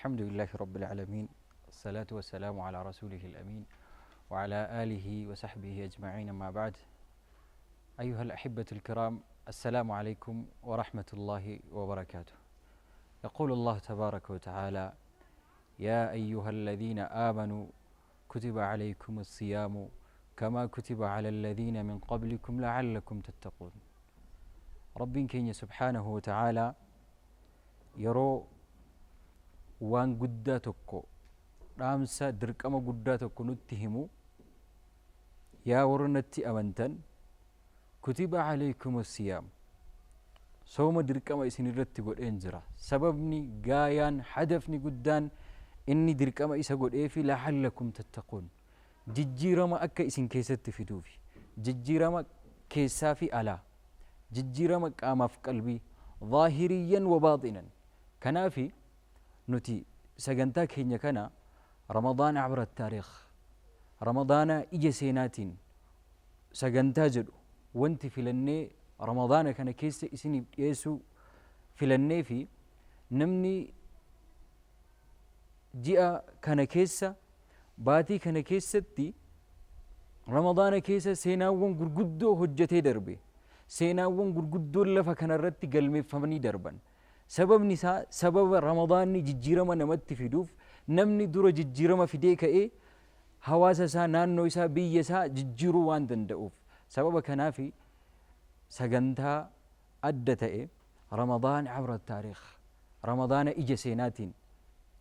الحمد لله رب العالمين، الصلاة والسلام على رسوله الأمين وعلى آله وصحبه أجمعين، ما بعد. أيها الأحبة الكرام، السلام عليكم ورحمة الله وبركاته. يقول الله تبارك وتعالى: يا أيها الذين آمنوا كتب عليكم الصيام كما كتب على الذين من قبلكم لعلكم تتقون. ربين كين سبحانه وتعالى yeroo waan guddaa tokko, dhaamsa dirqama guddaa tokko nutti himu, yaa warra natti amantan, كتب عليكم الصيام, sooma dirqama isin irratti godheen jira. Sababni gaayaan, hadafni guddaan inni dirqama isa godheefi لعلكم تتقون, jijjiirama akka isin keessatti fiduufi, jijjiirama keessaa fi alaa, jijjiirama qaamaaf qalbii, ظاهريا وباطنا. Kanaafi nuti sagantaa keenya kana رمضان عبر التاريخ, ramadaana ija seenaatiin sagantaa jedhu wanti filannee ramadaana kana keessa isiniif dhiyeessuu filannee fi namni ji'a kana keessa, baatii kana keessatti, ramadaana keessa seenaawwan gurguddoo hojjetee darbe, seenaawwan gurguddoon lafa kanarratti galmeeffamanii darban, sababni isaa sababa ramadaanni jijjiirama namatti fiduuf, namni dura jijjiirama fidee ka'ee hawaasa isaa, naannoo isaa, biyya isaa jijjiiruu waan danda'uuf, sababa kanaafi sagantaa adda ta'e رمضان عبر التاريخ, ramadaana ija seenaatiin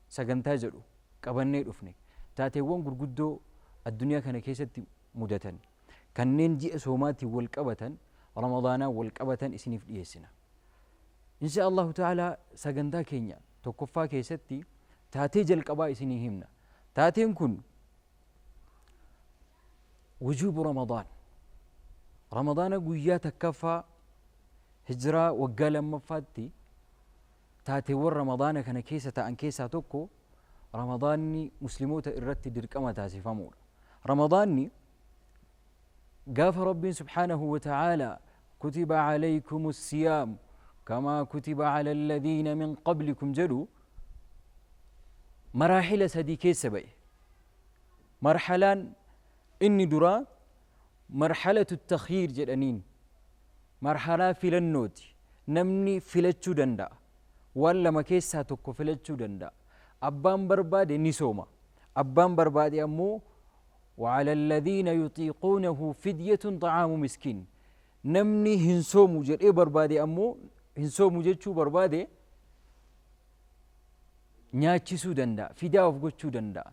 sagantaa jedhu qabannee dhufne. Taateewwan gurguddoo addunyaa kana keessatti mudatan, kanneen ji'a soomaatiin wal qabatan, ramadaanaan wal qabatan isiniif dhiyeessina, إن شاء الله تعالى. Sagantaa keenya tokkoffaa keessatti taatee jalqabaa isinii himna. Taateen kun وجوب رمضان, ramadaana guyyaa takkaffaa hijiraa waggaa lammaffaatti taateewwan ramadaana kana keessa ta'an keessaa tokko ramadaanni musliimoota irratti dirqama taasifamuudha. Ramadaanni gaafa Rabbiin سبحانه وتعالى كتب عليكم الصيام كما كتب على الذين من قبلكم jedhu, maraahila sadii keessa ba'e. Marhalaan inni duraa مرحلة التخيير jedhaniin, marhalaa filannooti. Namni filachuu danda'a, waan lama keessaa tokko filachuu danda'a. Abbaan barbaade ni sooma, abbaan barbaade ammoo وعلى الذين يطيقونه فدية طعام مسكين. Namni hin soomu jedhee barbaade ammoo, hin soomu jechuu barbaade, nyaachisuu danda'a, fidaa of gochuu danda'a.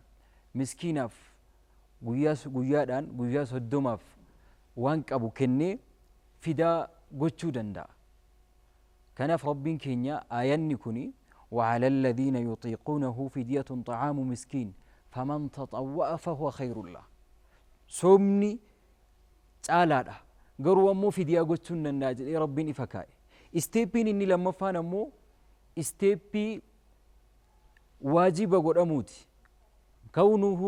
Miskiinaaf guyyaa guyyaadhaan guyyaa 30f waan qabu kennee fidaa gochuu danda'a. Kanaaf Rabbiin keenya aayanni kuni وعلى الذين يطيقونه فدية طعام مسكين فمن تطوع فهو خير له. Soomni caalaadha, garuu ammoo fidiyaa gochuun danda'a jedhee Rabbiin ifa kaa'e. Step iin inni lammaffaan ammoo step ii waajiba godhamuuti, كونه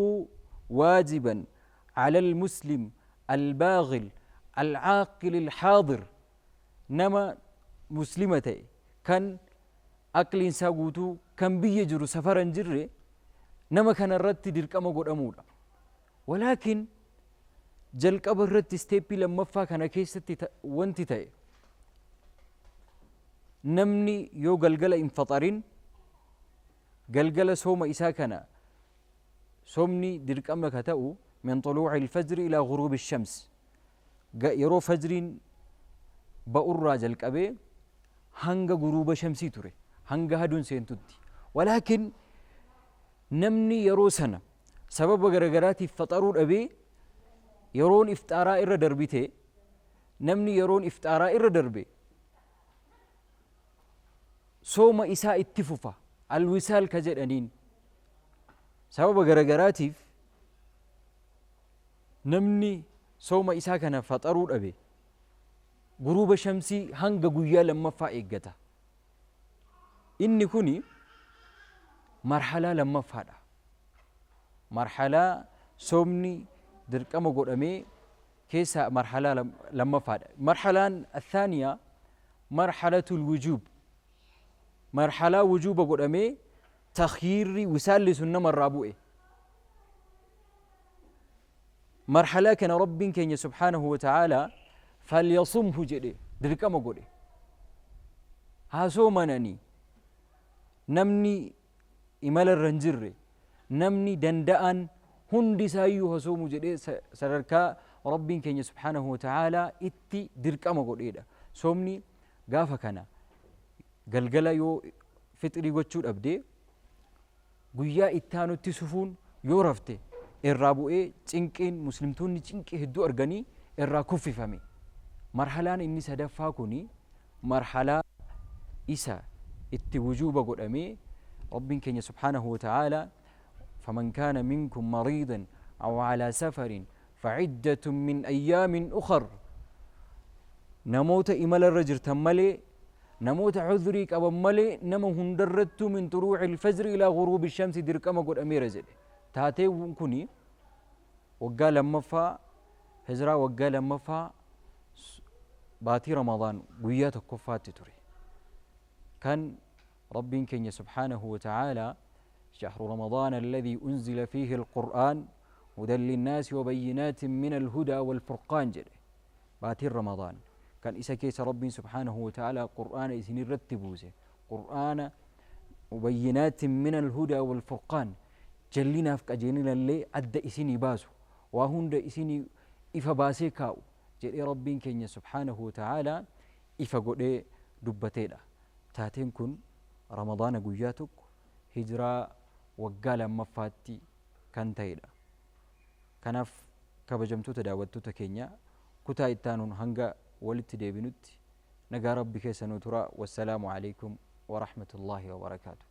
واجبا على المسلم البالغ العاقل الحاضر. Nama muslima ta'e, kan aqliin isaa guutuu, kan biyya jiru, safara hin jirre, nama kana irratti dirqama godhamuudha. ولكن jalqaba irratti step ii lammaffaa kana keessatti wanti ta'e, namni yoo galgala hin faxarin, galgala sooma isaa kana, soomni dirqama ka ta'u من طلوع الفجر إلى غروب الشمس, yeroo fajriin ba'urraa jalqabee hanga guruuba shamsii ture, hanga aduun seentutti. ولكن namni yeroo sana sababa garagaraatiif faxaruu dhabee yeroon iftaaraa irra darbite, namni yeroon iftaaraa irra darbe sooma isaa itti fufa, الوصال ka jedhaniin. Sababa garagaraatiif namni sooma isaa kana faxaruu dhabe guruuba shamsii hanga guyyaa lammaffaa eeggata. Inni kuni marhalaa lammaffaadha, marhalaa soomni dirqama godhamee keessa marhalaa lammaffaadha. Marhalaan الثانية مرحلة الوجوب, marhalaa wujuuba godhamee. Takhyiirri wisaalli sun namarraa bu'e. Marhalaa kana Rabbiin keenya subhaanahu wa ta'aalaa falyasumhu jedhe, dirqama godhe. Haa soomananii, namni imala irra hin jirre, namni danda'an hundi isaayyuu haa soomu jedhee sadarkaa Rabbiin keenya subhaanahu wa ta'aalaa itti dirqama godheedha. Soomni gaafa kana galgala yoo fixrii gochuu dhabde, guyyaa ittaanutti sufuun yoo rafte irraa bu'ee, cinqiin muslimtoonni cinqii hedduu arganii irraa kuffifame. Marhalaan inni sadaffaa kuni marhalaa isa itti wujuuba godhamee Rabbiin keenya subhaanahu wa ta'aalaa faman kaana minkum mariidan aw alaa safarin faciddatun min ayyaamin ukhar, namoota imala irra jirtan malee, namoota cudhrii qaban malee, nama hundarrattuu min xuruuci ilfajri ilaa ghuruubi shamsi dirqama godhameera jedhe. Taateewwan kuni waggaa lammaffaa hijraa, waggaa lammaffaa, baatii Ramadaan guyyaa tokkoffaatti ture kan Rabbiin keenya subhaanahu wa ta'aalaa shahru Ramadaan alladhii unzila fiihi alqur'aan hudan linnaasi wa bayyinaatin min alhudaa walfurqaan jedhe. Baatiin Ramadaan kan isa keessa Rabbiin subhaanahu wa ta'aalaa qur'aana isin irratti buuse, qur'aana bayyinaatin min alhudaa walfurqaan, jallinaaf qajeelinallee adda isinii baasu, waa hunda isinii ifa baasee kaa'u jedhee Rabbiin keenya subhaanahu wa ta'aalaa ifa godhee dubbateedha. Taateen kun Ramadaana guyyaa 1, hijraa waggaa lammaffaatti kan ta'edha. Kanaaf kabajamtoota daawwattoota keenya, kutaa ittaanuun hanga walitti deebinutti nagaa Rabbi keessa nuu turaa. Wassalaamu alaikum warahmatullaahi wabarakaatuh.